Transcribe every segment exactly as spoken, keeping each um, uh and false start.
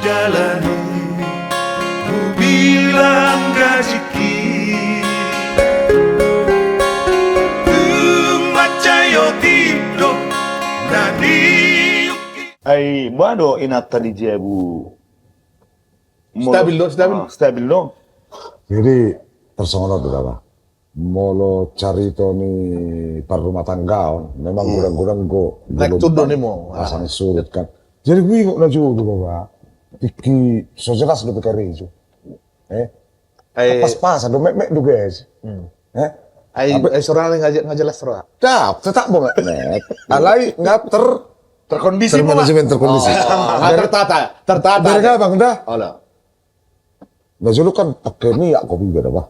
Jalani, hubilang gajikki. Tung mansai otik do na niukki. Ai boha do inanta di jabu? Molo stabil do, stabil. Ah, stabil do. Jadi tarsongon on do da, bah. Molo carito ni parrumatanggaon, memang godang-godang do. Naek tundo ni mo. Pasang surut kan. Jadi huingot na jolo do, bah. Tingki so jelas dope karejo. Eh? Ai pas-pasan do, mek-mek do gaji. Hmm. Eh? Ai, ai sorang nga jelas roha. Dah, tetap bo mek-mek. Alai nga ter- terkondisi, termanajemen, terkondisi. Oh, tertata, tertata. Dari abang dah. Olo. Na jolo kan pake miak kopi iba da, bah.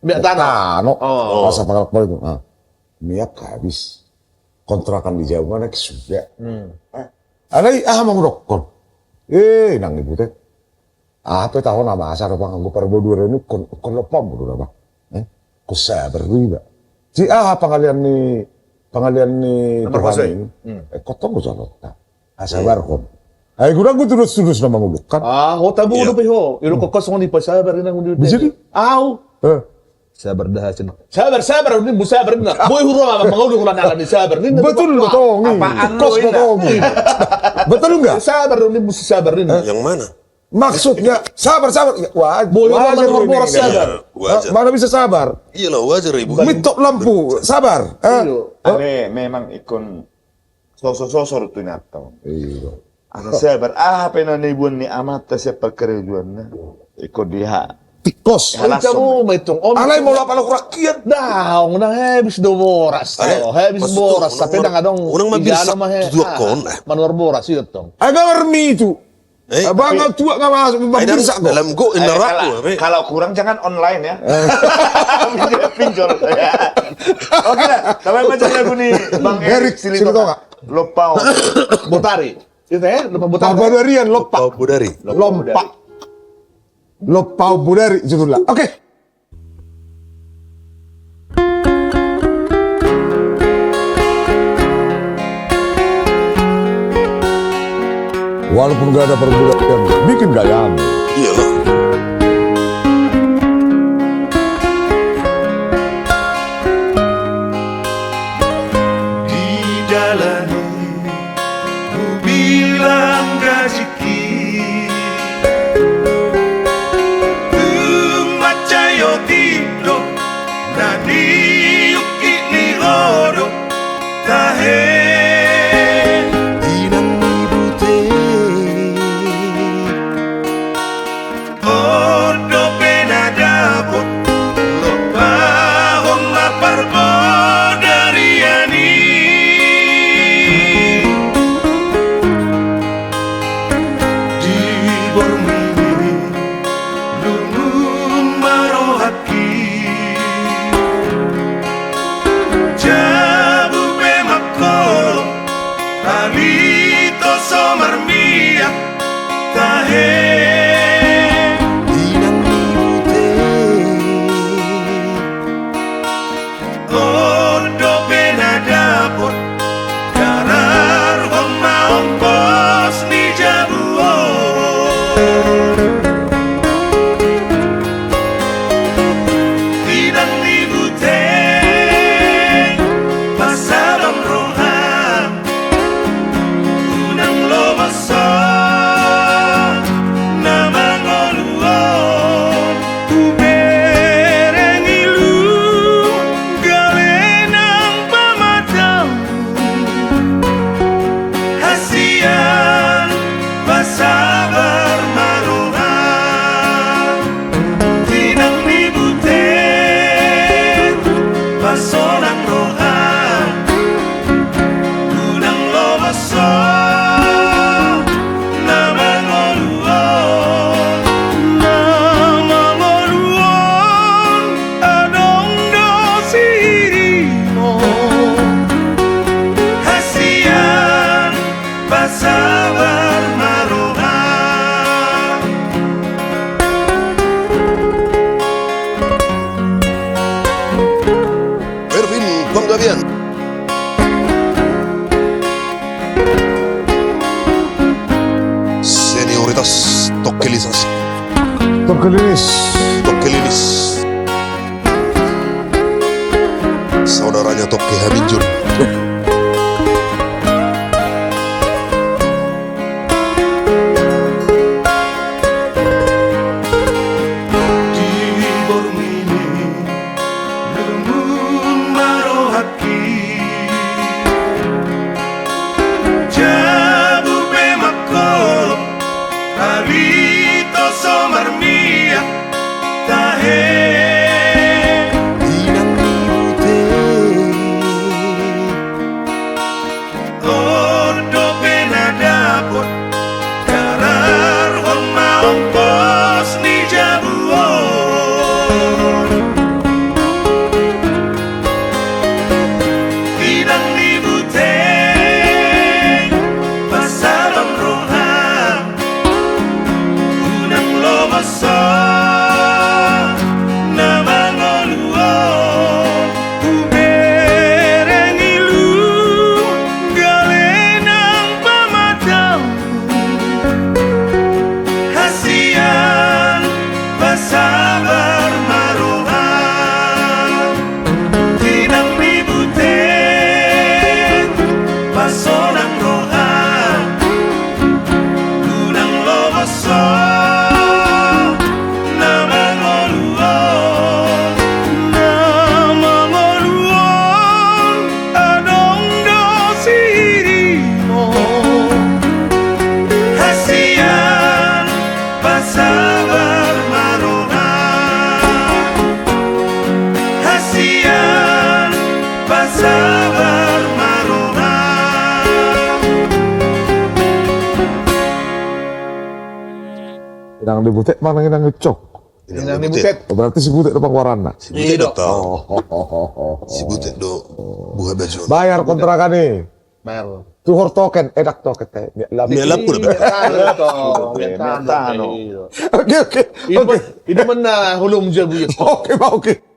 Miak tano. Tano. Oh. Masa pangalapan itu. Ah. Miak habis. Kontrakan di jabu ma na suda. Hmm. Eh. Alai aha ma hudokkon? Eh, inang ni bute. Aha pe taho na masa do panganggo parboduran i, ingkon, ingkon lompa mulu da, bah. Eh? Ingkon sabar do iba. Jadi aha pangalean ni, pangalean ni Tuhan i? Hmm. Eh, ingkon tong do jalo. Nah. Sabarhon. Ai godang do tudos-tudos na manguluk kan. Ah, ho tabo dope ho. Ilo koko songon i, pasabar inang. Bisa di? Au. Eh. Sabar da hasin. Sabar, sabar, ninna, sabar ninna. Boi huroha ma manguluk, ala ni sabar ninna. Betul do tong i. Apaan lo inna? Betul nggak? Sabar ninna, sabar ninna. Yang mana? Maksudnya sabar, sabar. Ya, wajar. Boi huroha ma manuhor boras, sabar. Wajar. Mana bisa sabar? Iyalah, wajar ibu. Mitop lampu, sabar. Eh? Iya. Ane memang ingkon soso-soso do tu inanta on. Iya. Asa sabar, aha pe na niboan ni amanta sian parkarejoanna. Ingkon di ha- tikkos. Alai molo apala hurang kian. Daong, na habis do boras. Habis boras, tapi ndang adong. Unang ma bisa tuduakkon. Manuhor boras i tong. Ai gawarmi tu. Abang tuak nga masuk, bang bisa kok. Dalam go inna raku. Kalau kurang jangan online ya. Pinjol. Oke dah, tambahi ma jala lagu ni Bang Erik Silitonga. Lompa Bodari. Itu ya, Lompa Bodari. Lompa Bodari. Lompa. Lompa Bodari judulna. Oke. Walaupun gak ada perbudakan, bikin gaya. Iyalah. Di dalam Hubilang gajikki, tung mansai otik do na niukki ni ho do tahe. Inang ni bute. On dope na dapot, lompahon ma parbodarian i. Di borngin i lungun ma rohangki. Jabu pe mangkolop, Alito so marmiak tahe. Inang ni bute. On dope na dapot, dararhon ma ongkos ni jabu on. Atas Tongki Lilis. Tongki Lilis. Tongki Lilis. Saudaranya Tongki Haminjun. Di boru ini, lungun ma rohangki. Jabu pe mangkop, halito so marmiak, tahe. Inang ni Bute. On dope na dapot, gararhon ma ongkos ni jabu on. Inang ni Bute, pasabar roha, unang lomo so na mangolu on. Hubereng ilu gale nang pamatangku. Hasian, pasabar ma roha. Inang ni Bute, pasonang roha. Unang lomo so na mangolu on. Na mangolu on, adong do sirimu. Hasian, pasabar ma roha. Hasian, pasabar ma roha. Inang ni Bute manang inang ni Cok? Inang ni Bute. Oh, berarti si Bute do panggoaranna. Si Bute do. Iya, tau. Oh, oh, oh, oh, oh. Si Bute do buha baju. Bayar kontrakan i. Bayar. Tuhor token, eh, ndang token, eh. Miak labu. Miak labu. Iya, tano, tano. Oke, oke. Ini mana hulum jabu ya. Oke, oke.